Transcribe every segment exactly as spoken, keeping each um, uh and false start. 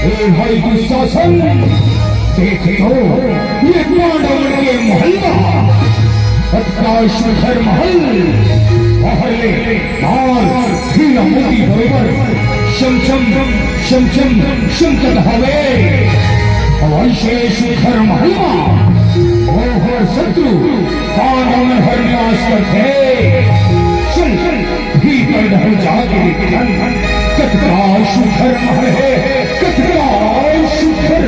ए भाई दुशासन, देख तो, ये पांडवन के महल म अतका सुघर महल, बाहर ले मार, हीरा मोती बरोबर, शम शम, शम शम, शमकत हवे। अउ अइसे सुघर महल म ओहर शत्रु पांडवन हर निवास करथे। चल, भीतर डहर जाके देखथन, कतका सुघर महल हे, कतका सुघर।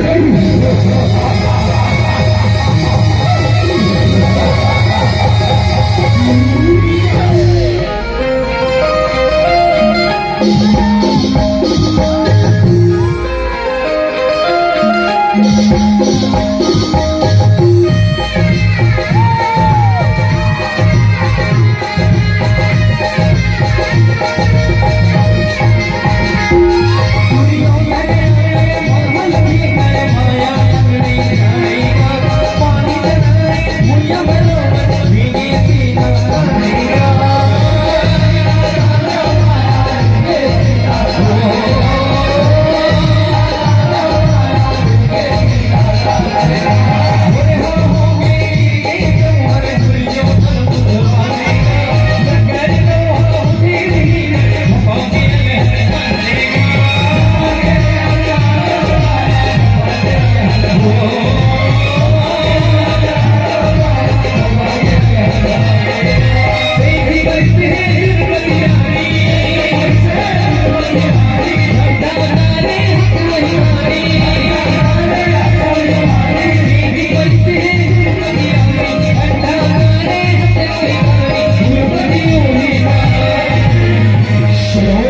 चलो,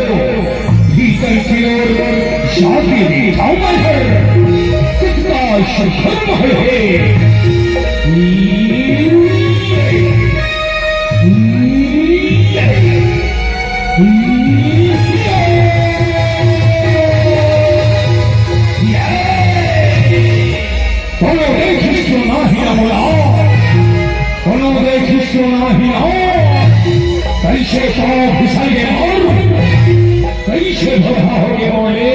भीतर की ओर जाके देखा महल, कितना सुघर महल है। कोनो देखिस तो नाही ना मोला, कोनो देखिस तो नाही ना। कइसे पाँव फिसल गे मोर, कइसे भगहा हो गे मोरे,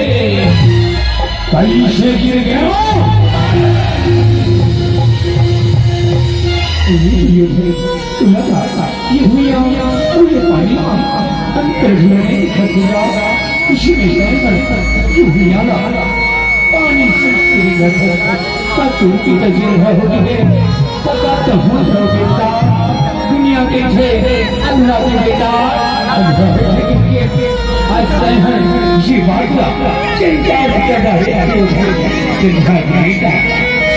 कइसे गिर गे। ये भुइयां, ये पानी, अंतर में खतरा, इसी में ये भुइयां ला। पानी से तेरी नजर का तू की नजर है होगी है। पता तो हो जाओ बेटा, दुनिया के थे अल्लाह के बेटा। आज तय है ये बात का चिंता किया जा रहा है, चिंता नहीं का।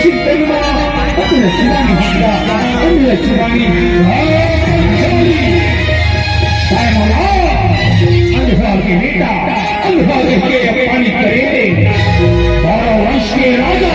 चिंता नहीं का। अपने चिंता नहीं का। अपने चिंता नहीं का। अंधकार के बेटा, अंधकार के पानी करे। बारह वंश के राजा।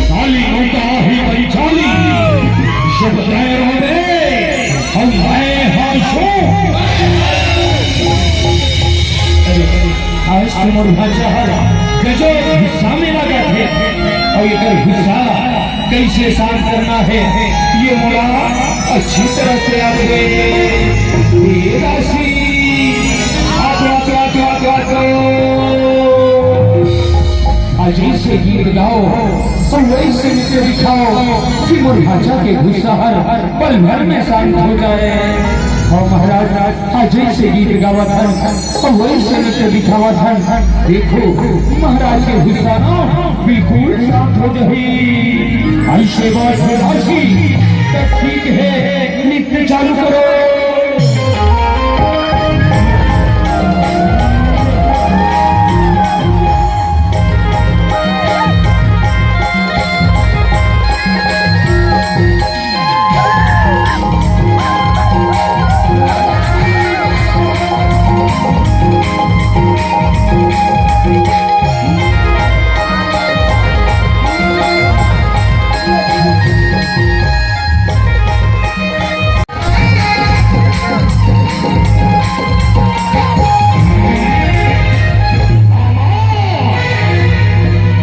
चाली होता ही परिचाली, शुभ तय रोदे, हम आए हाँ शो। आज तो मोर भांचा हर गजब गुस्सा में लगा थे, अउ एकर गुस्सा कइसे शांत करना हे, ये मोला अच्छी तरह से याद हे। ए राशि, आ तो, आ तो, आ तो, आ तो, आ तो। आज ऐसे गीत गाओ, तो वैसे नृत्य दिखाओ कि मोर भांचा के गुस्सा हर पल भर में शांत हो जाए। हाँ महाराज, आज ऐसे गीत गावत हन, तो वैसे नृत्य दिखावत हन। देखो, महाराज के गुस्सा ना बिल्कुल शांत हो जाही। ऐसे बात हे राशि, तो ठीक हे, नृत्य चालू करो।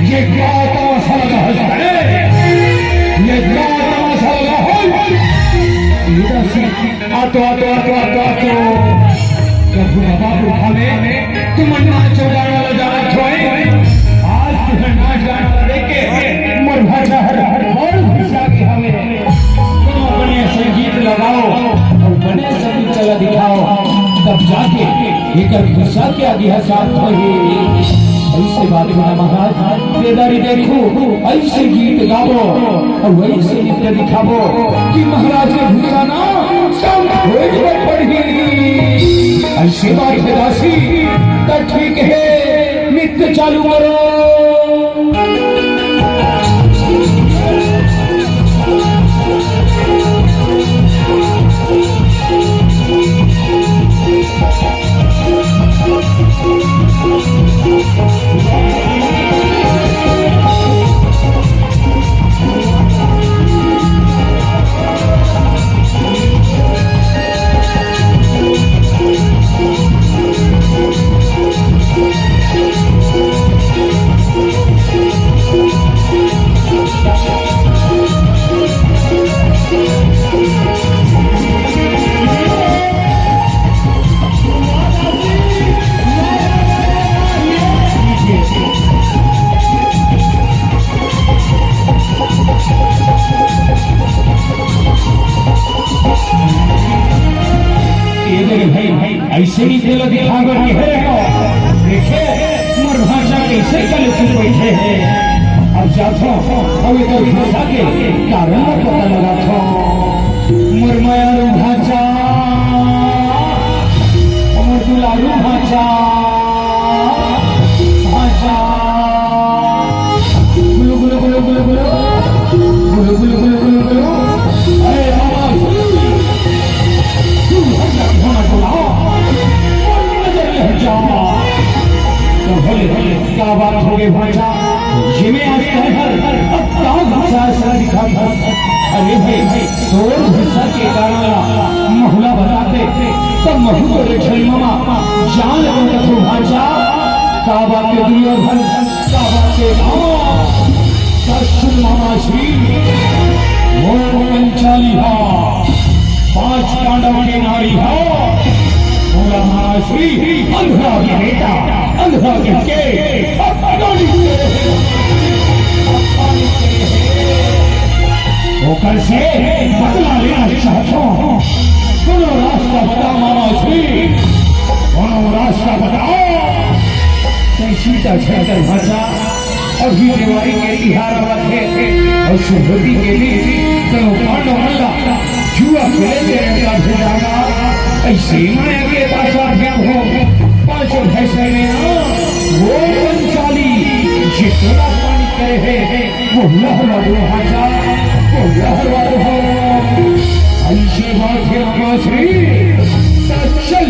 ये क्या तमाशा लगा है? ये क्या तमाशा लगा है? ये तो आ तो, आ तो, आ तो, आ तो, आ तो। प्रभु बाबा उठावे, तुमन नाच गाना ला जानत होय। आज तुमन नाच गाना ला देख के मोर भांचा हर, हर बड़ गुस्सा के हवे। तुम अपने संगीत लगाओ अउ बने संगीत चला दिखाओ, तब जाके एकर गुस्सा के आगे ह शांत होही। ऐसे बात हे ना महाराज, केदारी देखो, ऐसे गीत गावो अउ ऐसे नृत्य दिखावो कि महाराज के गुस्सा ना शांत होए बर पड़ही। ऐसे बात हे दासी, त ठीक हे, नृत्य चालू करो। ये देख भाई, ऐसे ही तेला दिखा कर ये है। देखे, मोर भांचा कैसे गले से बैठे हैं। अब जाथो, अब एकर गुस्सा के कारण ला पता लगाथो। मोर मयारू भांचा, मोर दुलारू भांचा, भांचा। गुलु, गुलु, गुलु, गुलु, गुलु। गुलु, गुलु, गुलु, गुलु, गुलु। अरे बाबा, तू हट जा, खाना को लाओ। नजर ले हट जा। तो बोले, बोले, क्या बात हो गई भांचा? जिमे आज तय हर, अब का भांचा ऐसा दिखा था? अरे भाई, भाई, तोर गुस्सा के कारण ला महुला बताते, तब महू तोरे छड़ी ममा जान लेवो कथो भांचा। का बात के दुनिया भर, का बात के गाँव, दर्शन मामा श्री, वो पंचाली हा, पांच पांडव के नारी हा, पूरा मामा श्री, अंधा के बेटा, अंधा के के, अपमानित करे हे, अपमानित करे हे। ओकर से बदला लेना चाहत हूँ। कोनो रास्ता बता मामा श्री, कोनो रास्ता बताओ। तैं सीता छतर भांचा, अभी देवारी के तिहार आवत हे, अउ सुभोती के दिन तो पांडव मन ला जुआ खेले के रंगा भेजागा। ऐसे माया के पासा भेद हो, पांचों भैंसे में ना, वो पंचाली जितना पानी करे हे, वो लहरवा दो भांचा, वो लहरवा दो। ऐसे बात हे मामा श्री, चल।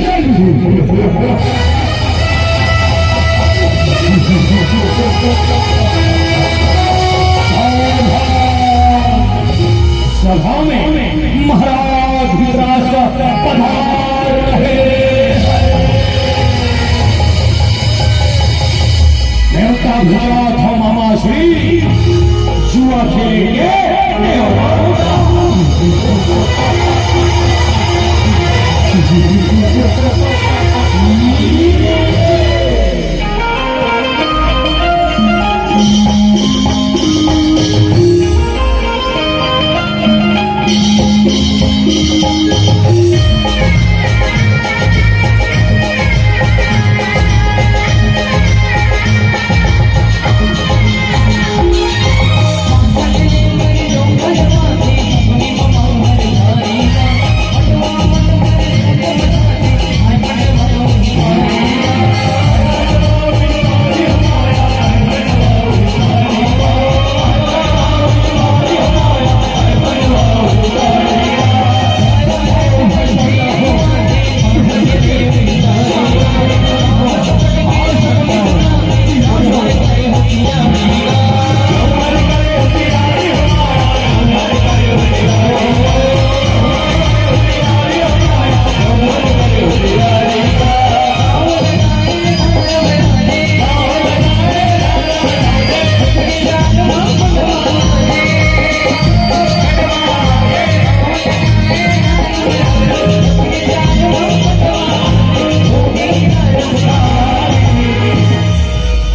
सभा में महाराज धृतराष्ट्र पधार रहे हैं। नेवता भेजा था मामा श्री जुआ खेलेंगे।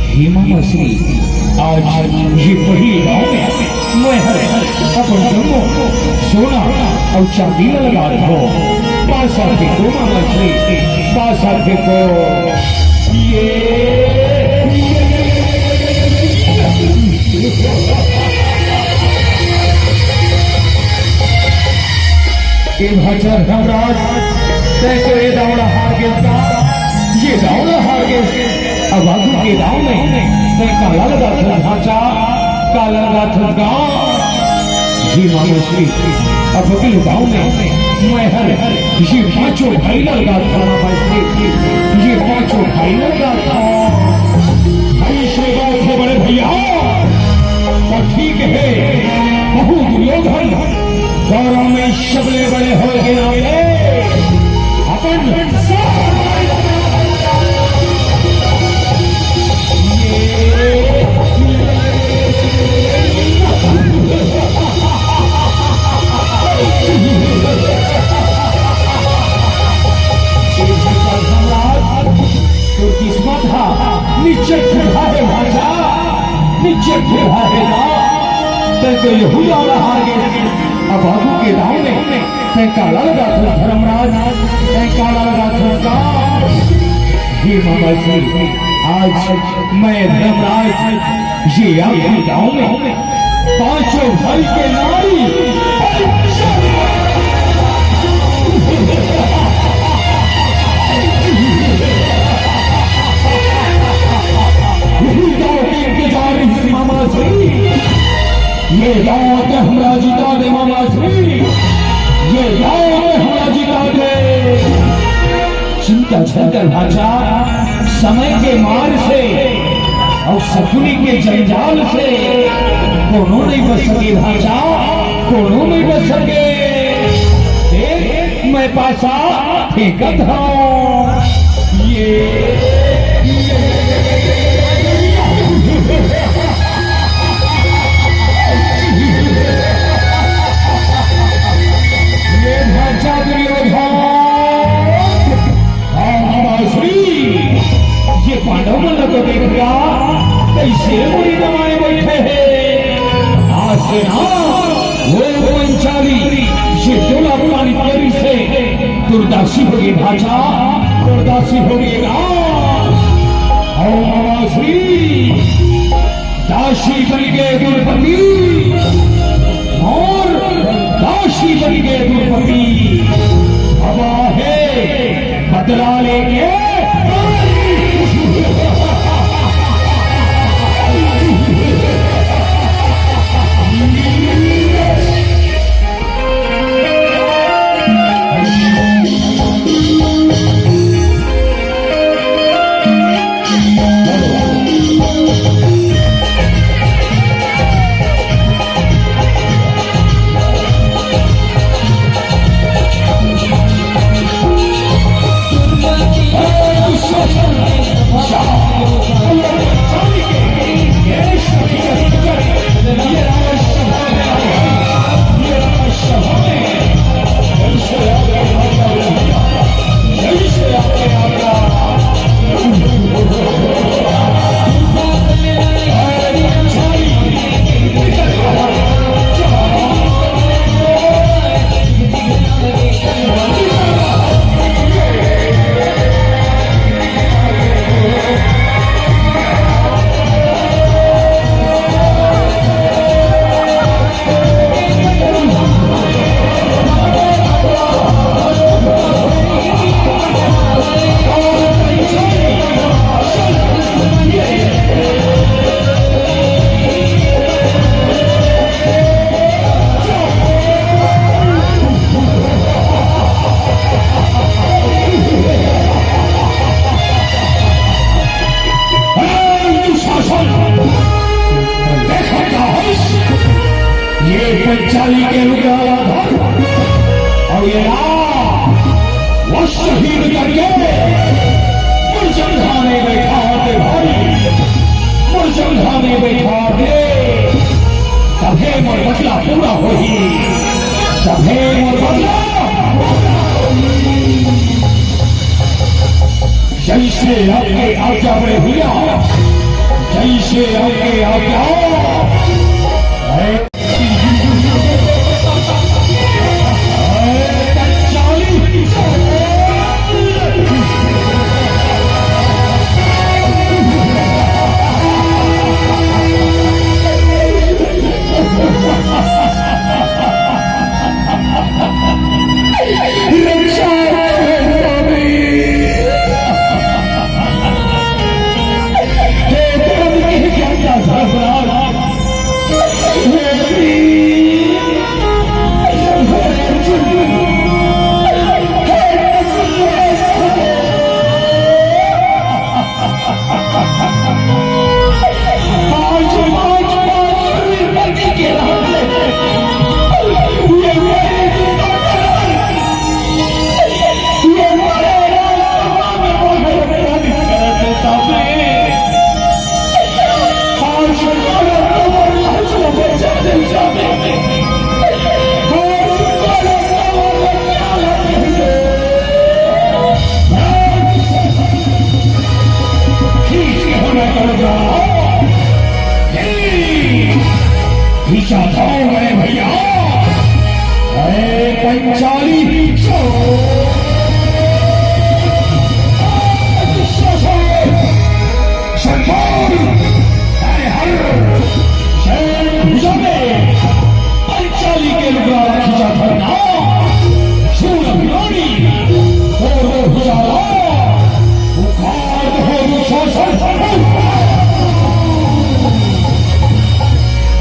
हे मामा श्री, आज ये पहली गांव में मैं हर अपन जम्मो सोना अउ चांदी ल लगात हंव। पासा फेंको मामा श्री, पासा फेंको। ये ए भांचा धर्मराज, तैं तो ए दांव ल हार गेस गा, ये दांव ल हार गेस। अब आगू के दांव में तैं काला लगाथस भांचा, काला लगाथस गा। हे मामा श्री, अब अगले दांव में मैं हर ये पांचों भाई ल लगाथंव मामा श्री, ये पांचों भाई ल लगाथंव। भाई श्री बात है बड़े भैया, तो ठीक है, कहूं दुर्योधन गौरव में सबले बड़े होय के नाते अपन सब तोर किस्मत हा निश्चित ठिठा हे भांचा, निश्चित ठिठा हे ना। तैं तो यहू दांव ल हार गेस, अब आगू के दांव में तैं काला लगाथस धर्मराज, तैं काला लगाथस गा। हे मामा श्री, आज मैं धर्मराज ये आखिरी दांव में पांचों भाई के नारी यही दांव के इंतजार रही मामा श्री। ये दांव के हमरा जिता दे मामा श्री, ये दांव के हमरा जिता दे। चिंता झन कर भांचा, समय के मार से अउ सकुनी के जंजाल से कोनो नइ बच सके भांचा, कोनो नइ बच सके। देख, मैं पासा फेंकत हंव। ये ये भांचा दुर्योधन, हाँ, हाँ, श्री, ये पांडव मन ल तो देख गा, कइसे मुड़ी नवाए बइठे हे। आज से ना, वो पंचाली, ये टोला पानी तेरी से, दुर्दासी होगे भांचा, दुर्दासी होगे गा। ओम नमः श्री। दासी बन गे दुरपति, मोर दासी बन गे दुरपति। अब हे बदला लेके। के रुपया ला धर, अउ ये ला, वो शहीद करके मुरजंघा में बैठा दे भाई, मुरजंघा में बैठा दे, तभे मोर बदला पूरा होही, तभे मोर बदला। जैसे आपके आज्ञा बड़े भैया, जैसे आपके आज्ञा। खींचा था बड़े भैया, अरे पंचाली। शंबर, अरे हर, शैल भुजा में पंचाली के लुगरा खींचा था ना, सूर अभिमानी, और वो भुजाला, उखाड़ हो दूसरा सर।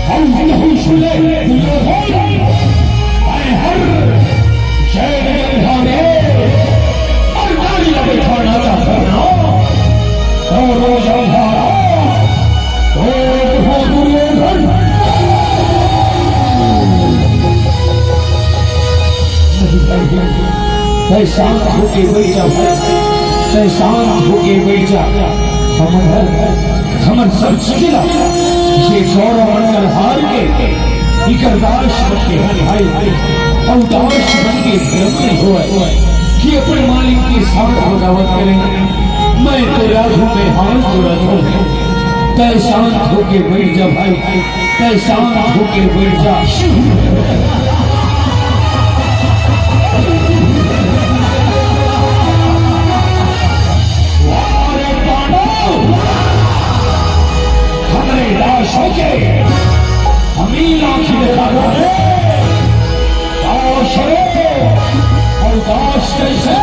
हम नहीं सुने, दुर्योधन, अरे हर, जय जगन्नाथ, और गाड़ी लगे खाना चाहता ना, और रोज अंधारा, और हो दुर्योधन। तैं शांत होके बैठ जा भाई, तैं शांत होके बैठ जा। हमर, हमर सब जिला ये गौरव मंडल हार के इकर दास बन के हर भाई, अउ दास बन के भ्रम नहीं होय कि अपन मालिक के साथ बगावत करें। मैं तो राधू में हाल तो राधू है, तैं शांत होके बैठ जा भाई। तैं शांत होके बैठ जा। अरे पांडव, हमरे दासों के अमीर आंखी देखा रे। दास रे, अउ दास कैसे?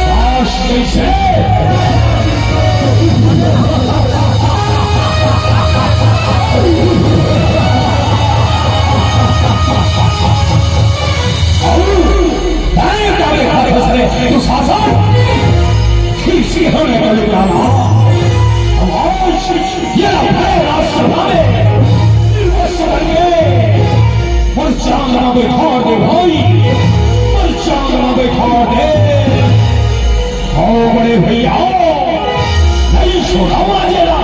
दास कैसे? अउ दाएं का देखा फंस रहे, तू सासर खींची हमें बलिदान। आवाज ये लफड़े राष्ट्रभावे, निर्वस्त्र बन के, मर चांद में बैठा दे भाई, मर चांद में बैठा दे। आओ बड़े भैया, नहीं छोड़ा मांझेला।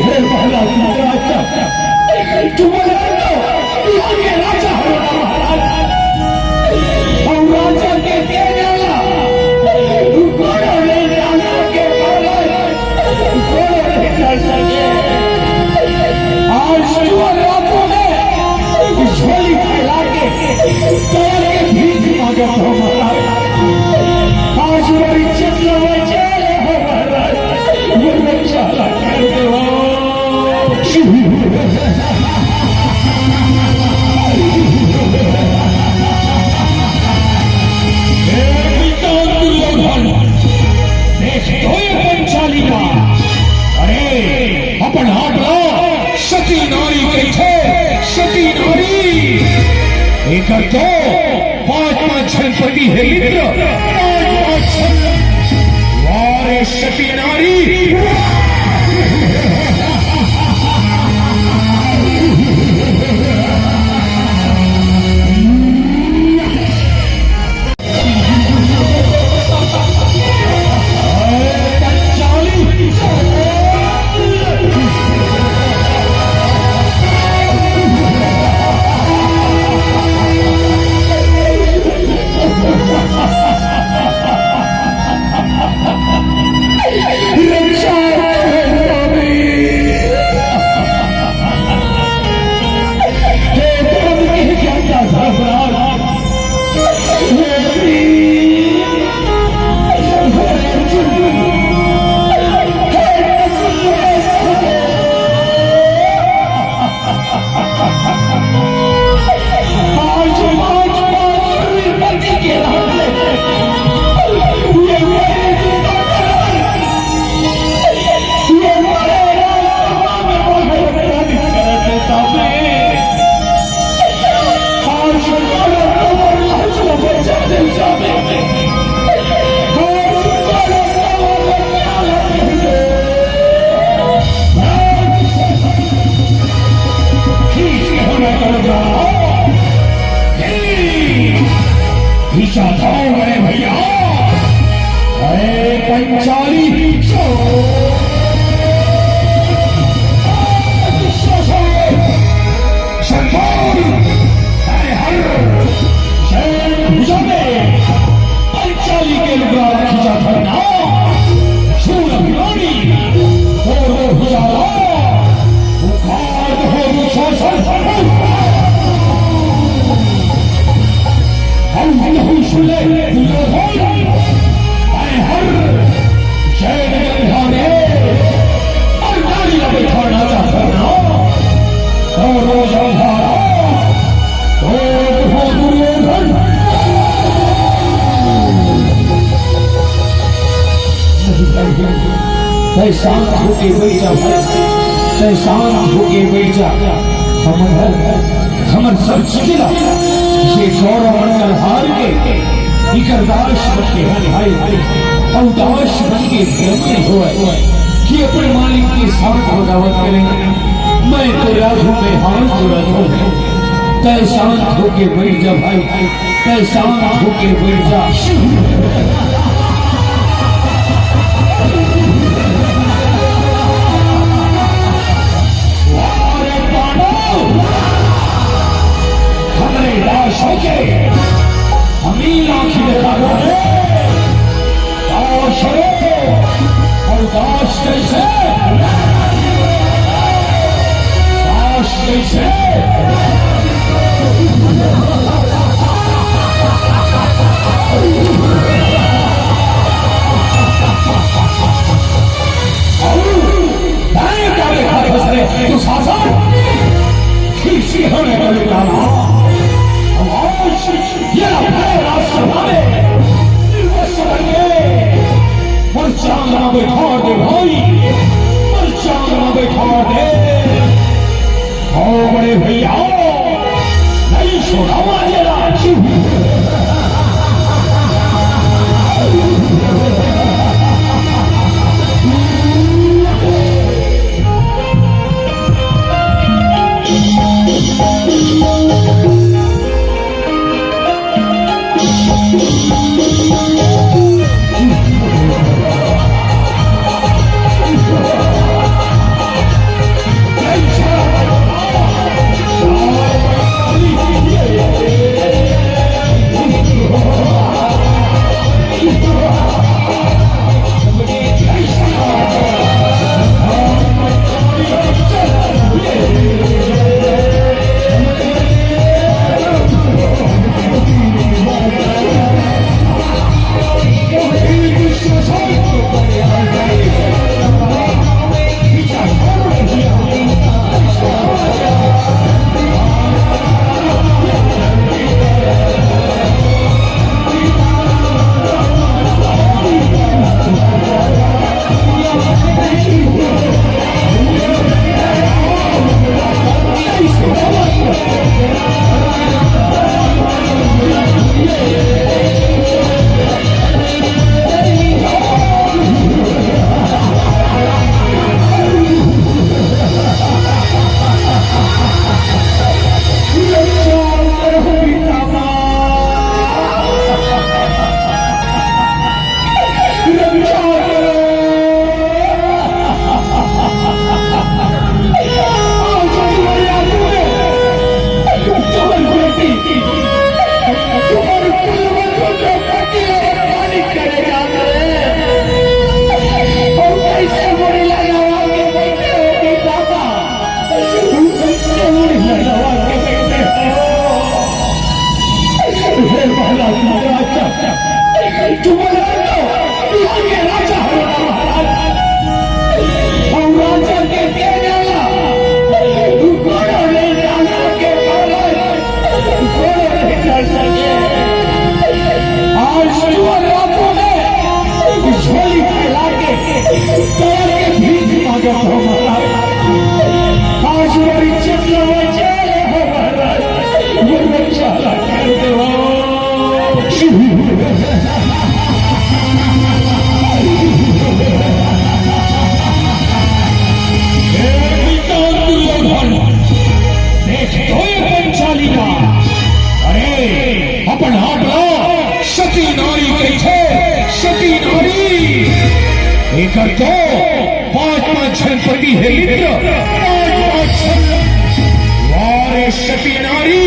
हे महाराज महाराज, तुम लोग तो दुनिया के राजा हो महाराज। हम राजा के तेज वाला, कोनो नहीं जान सके महाराज, कोनो नहीं जान सके। आज तुम रातों में झोली फैला के दया के भीख मांगत हो महाराज। आज हमारी चंद्रमा चेहरे हो महाराज, ये बच्चा ला कर दे हो। ए पिता दुर्योधन, देख तो ये पंचाली का। अरे, अपन हाथ ला, सती नारी कहिथे, सती नारी। एकर तो पांच पांच झन पति हे मित्र, पांच पांच झन। वाह रे सती नारी। पीछा था मेरे भैया। अरे पंचाली, संभाल। अरे हर जय भुजा में पंचाली के लुगार खींचा था ना। शूर अभिमानी, और वो भुजा ला। तै शांत होके बैठ जा भाई, तै शांत होके बैठ जा। हमर, हमर सब चीज ला ये गौरव मंडल हार के इकर दास बन के, हरे भाई, अउ दास बन के गम नहीं होय कि अपन मालिक के साथ बगावत करे। मैं तो राधू में हाथ जोड़त हूँ, तै शांत होके बैठ जा भाई। तै शांत होके बैठ जा। अरे पांडव, हमरे लाशों के अमीर आंखी देखा दो रे। लाश रे, और लाश कैसे? लाश कैसे? बैठा दे भाई, मरचांग ला बैठा दे। आओ बड़े भैया, नहीं छोड़ा मांझे ला। आज सुअर रातों में झोली फैला के दौड़ के भीख मांगत हो महाराज। आज मेरी चंद्रमा जेल हो महाराज, ये बच्चा कर दो। ए विकराल दुर्योधन, देख तो ये पंचाली का। अरे, अपन हाथ ला, सती नारी कहिथे, सती नारी। एकर तो पांच पांच झन पति हे मित्र, पांच पांच झन। वाह रे सती नारी।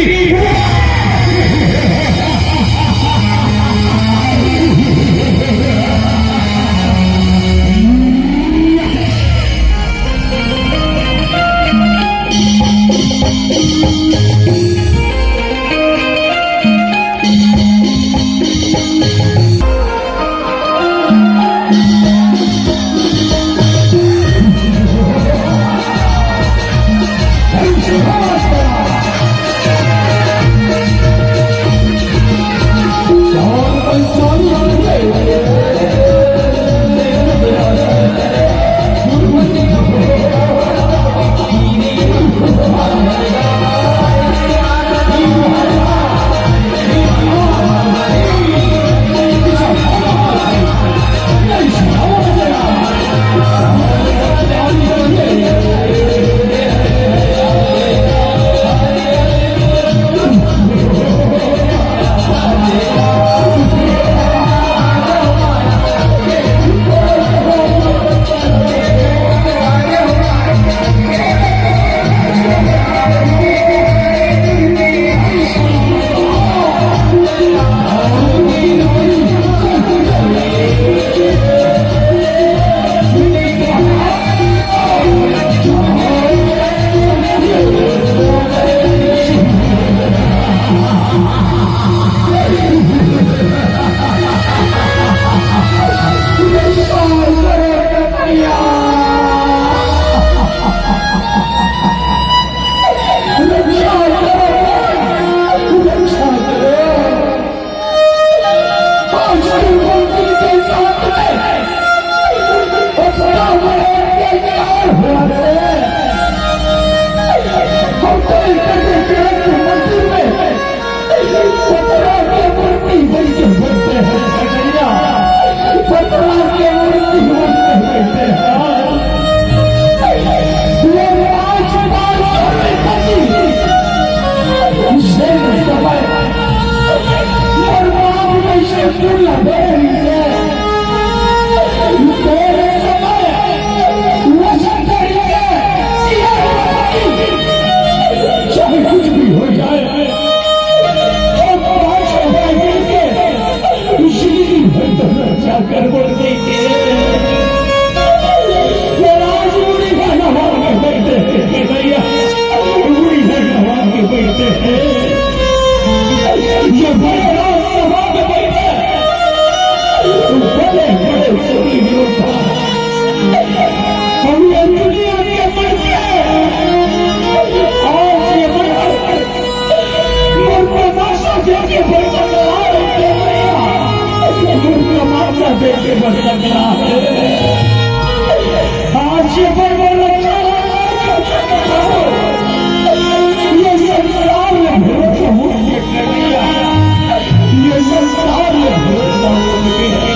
आज ये बड़ बड़ लड़का ये संसार में भूत भूत के करिया, ये संसार में भूत भूत के।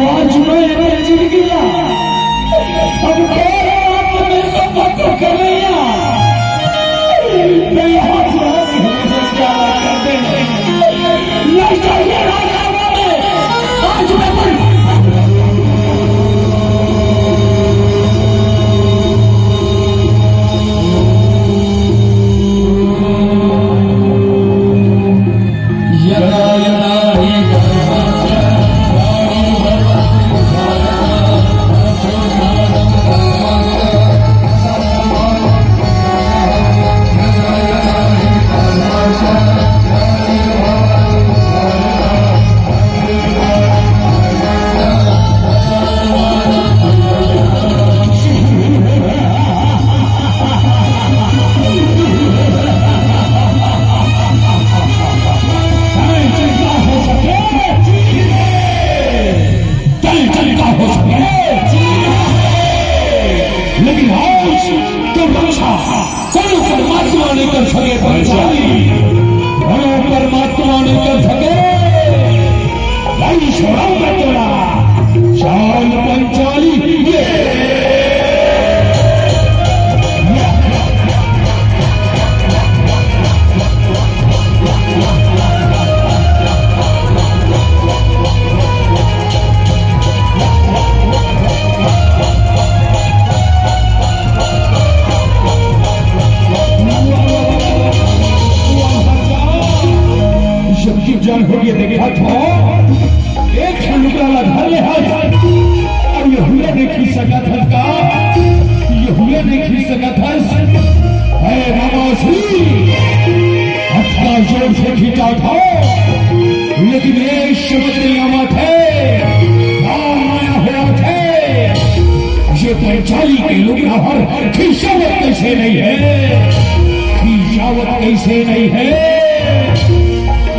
आज मैं ये चिड़िया अब तेरे हाथ में तो मत करिया। मैं यहाँ से हमेशा क्या कर दे। लड़का ये राजा वाले, आज मैं बड़ लेकिन आज तो रक्षा कोनो परमात्मा नहीं कर सके पंचाली, कोनो परमात्मा नहीं कर सके। भाई छोड़ा मत छोड़ा, चाल पंचाली ये। जब की जान हो ये देखा था, एक लुका ला धर ले हाथ, और ये हुए देखी सकत हस का, ये हुए देखी सकत हस। हे रामासी, हथला जोर से खींचा था, लेकिन ये शब्द नहीं आवा थे, ना आया हुआ थे। ये पंचाली के लोग हर खिंचावत कैसे नहीं है, खिंचावत कैसे नहीं है।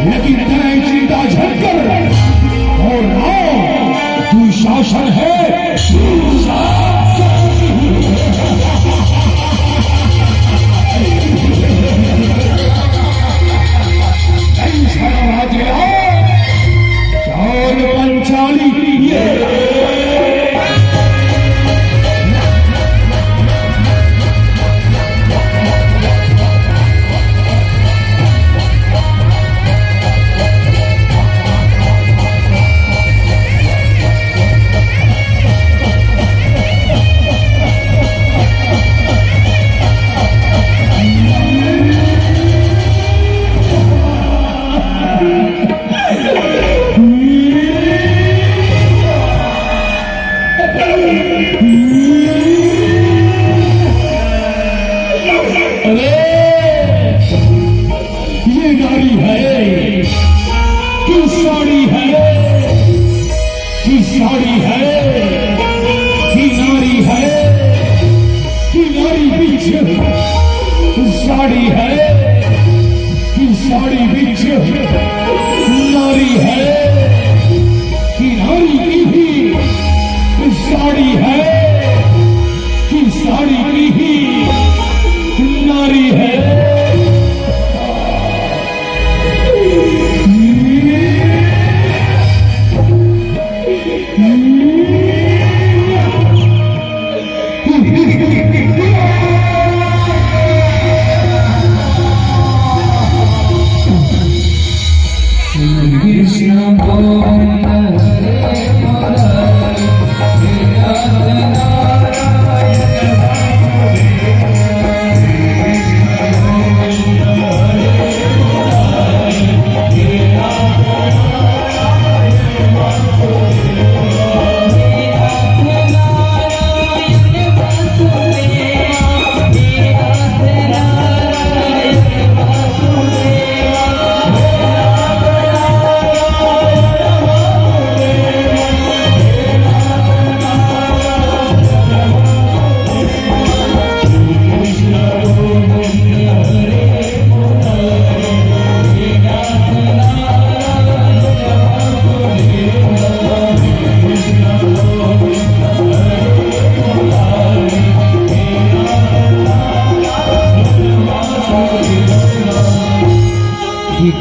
लेकिन तय चिंता झट कर, और ना दुशासन है। अरे, ये नारी है कि साड़ी है, कि साड़ी है, कि नारी है, कि नारी बीच साड़ी है, कि साड़ी बीच नारी है, कि नारी की ही साड़ी है, कि साड़ी की ही नारी है।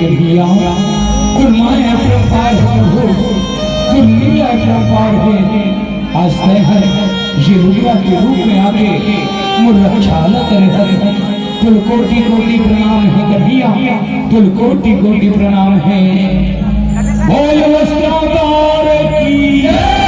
भैया, तू माय अपरंपार हो प्रभु, तू लीला अपरंपार हे। आज तैं हर ये लुगरा के रूप में आके मोर रक्षा ल करे हस। तुल कोटि कोटि प्रणाम हे कन्हैया, तुल कोटि कोटि प्रणाम हे। बोल वस्त्रावतार की जय।